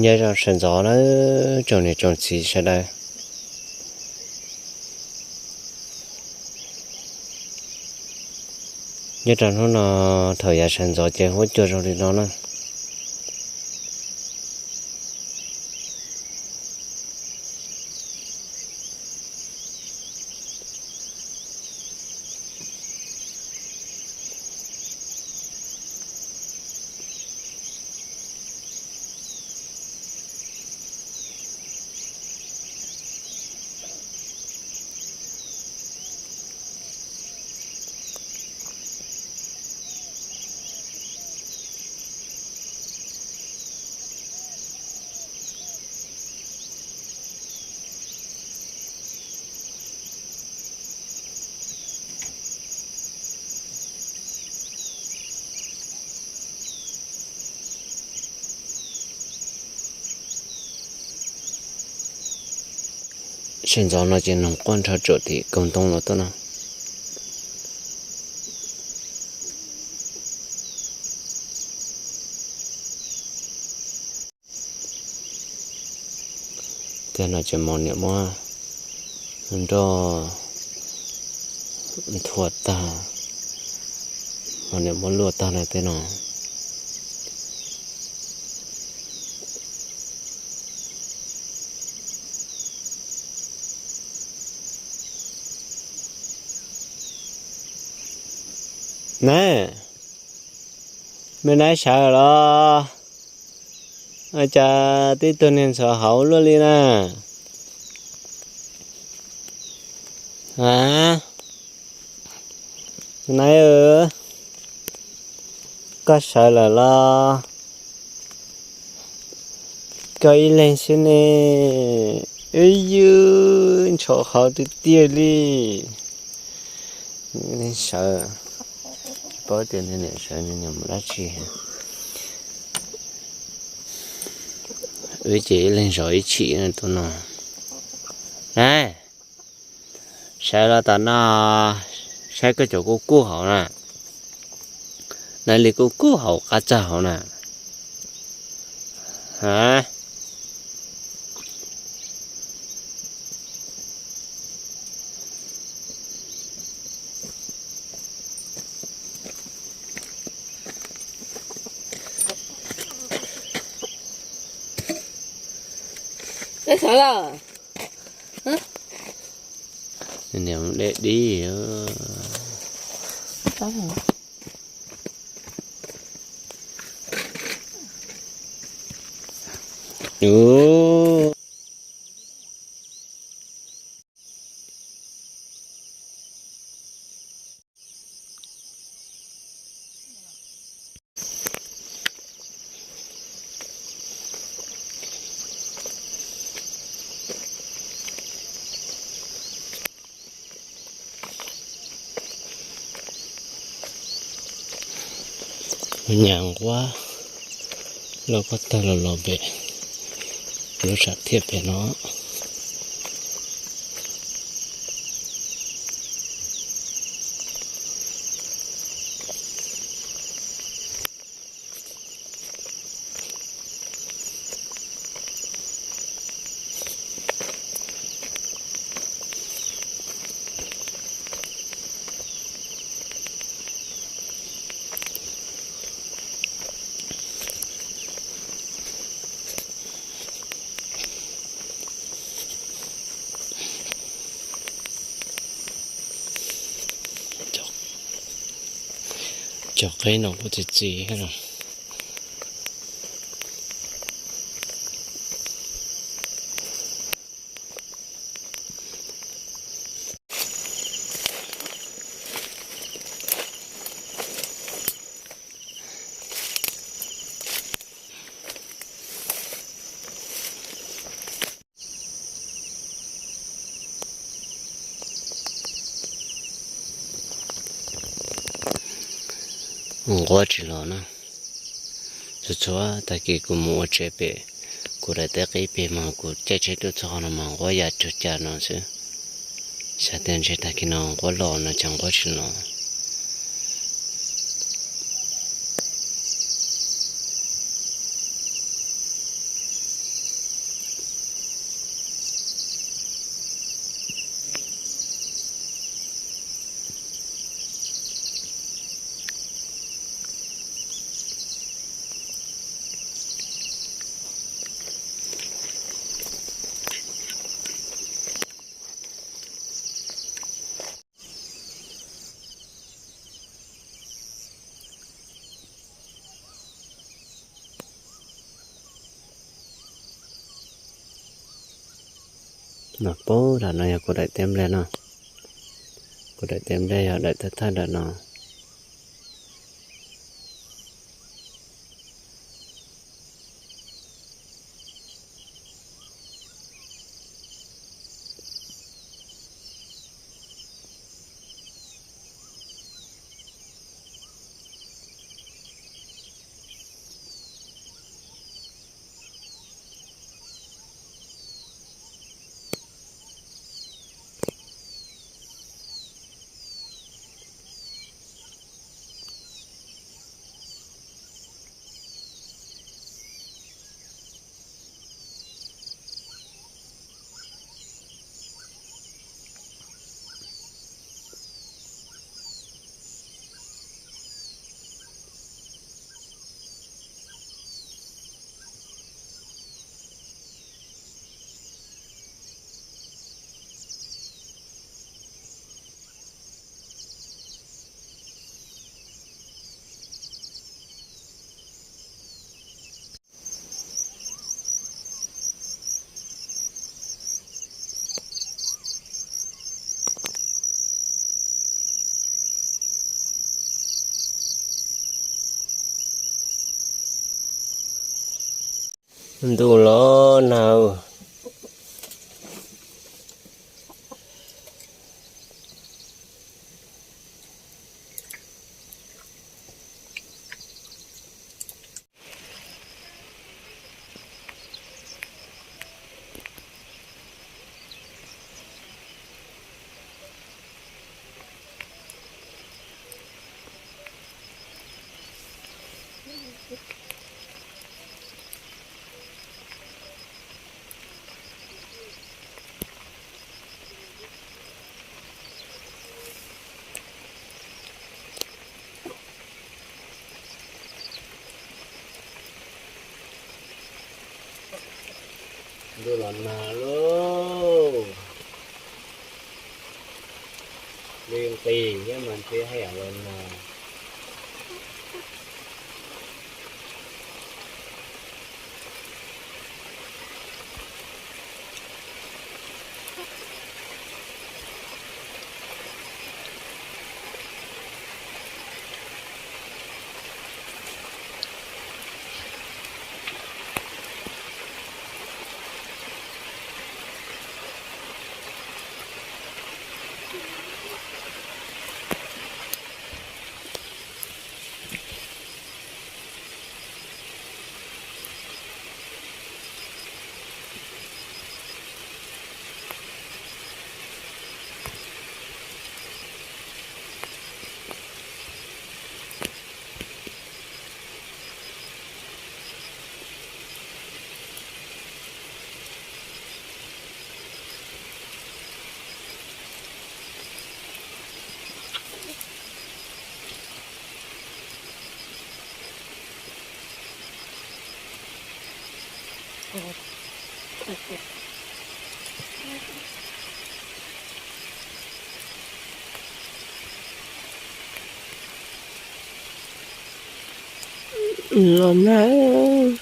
Nyob zoo sawv ntxov na tsoom niam tsoom txiv sawv daws. Nyob rau hnub no thaum yav sawv ntxov ces huab cua zoo li no na. Sawv ntxov no ces noog quaj nrho tsuam tim kaug ntoo los tuaj no. Tej no ces mos niam muab nroj nthua tag, mos niam muab luaj tag na tej no. Na, me nab sawv los? Ua cas tib tug niag ntxhov hauv luaj li na? A, nab, koj sawv lawm los? Koj ib leeg xwb ne. Ib yus ntshov hauv tiag tiag li. Sawv, tsis paub tias niam sawv niam mus dab tsi. Wb ces ib leeg zov ib chim tuaj no. Na, sawv los tom no, saib koj cov kuj kuj hauv na. Na li kuj kuj hauv qab txag hauv na. A, niam deb dib. Nyam nquab loj koj tag los los pem lub sam thiaj pem no. Cov qeb no kuj txi txiv thiab no. Nquab tsis los na. Txhua txhua tag kis kuv mus ua tsev pem kuv daim teb qib pem mas kuv caij tsheb tuaj txog qhov no mas nquab ya cuag cas no xwb. Xav tias ntshe tag kis no nquab los no cas nquab tsis los. Nov pab dam no yog kuv daim teb nplej no. Kuv daim teb nplej yog daim thawj thawj dam no. Ntuj los nag. Ntuj los nag lauj. Li nqis thiab mas ntshe haj yam los nag. Los nag.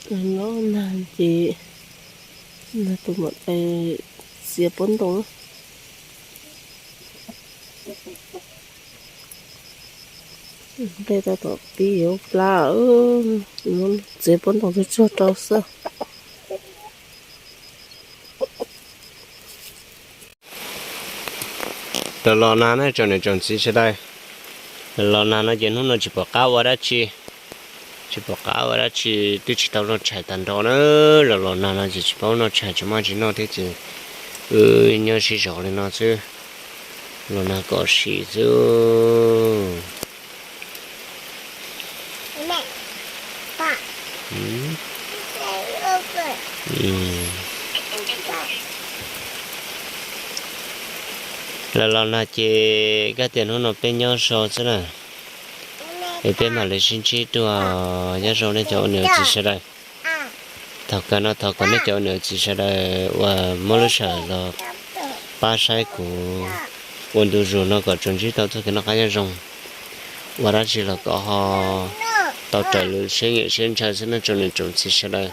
Los nag ces nag tus mam tais txiav pob ntoo. Nplej tau tom pib yuav plab, txiav pob ntoo tsuag tsuag rau xwb. Los los nag na tsoom niam tsoom txiv sawv daws, los los nag no ces hnub no tsis pom qab ua dab tsi, tsis pom qab ua dab tsi, twb tsis tau noj tshais tag nrho na. Los los nag no ces tsis paub noj tshais, tsis muaj tsis noj thiab ces wb nyob sib zov li no xwb, los nag kom sim xwb. Los los nag ces kab tias hnub no peb nyob so xwb na, es peb mam li sib ntsib dua. Nyob zoo nej cov ua niam ua txiv sawv daws. Thaum kawg no thov kom nej cov ua niam ua txiv sawv daws uas muab lub sij hawm los pab saib kuv ua ntu zus no kom tsuas ntsib tau txoj kev noj qab nyob zoo, ua dab tsi los kom ho tau raws li siab nyiam siab ntshaw xwb nej tsoom niam tsoom txiv sawv daws.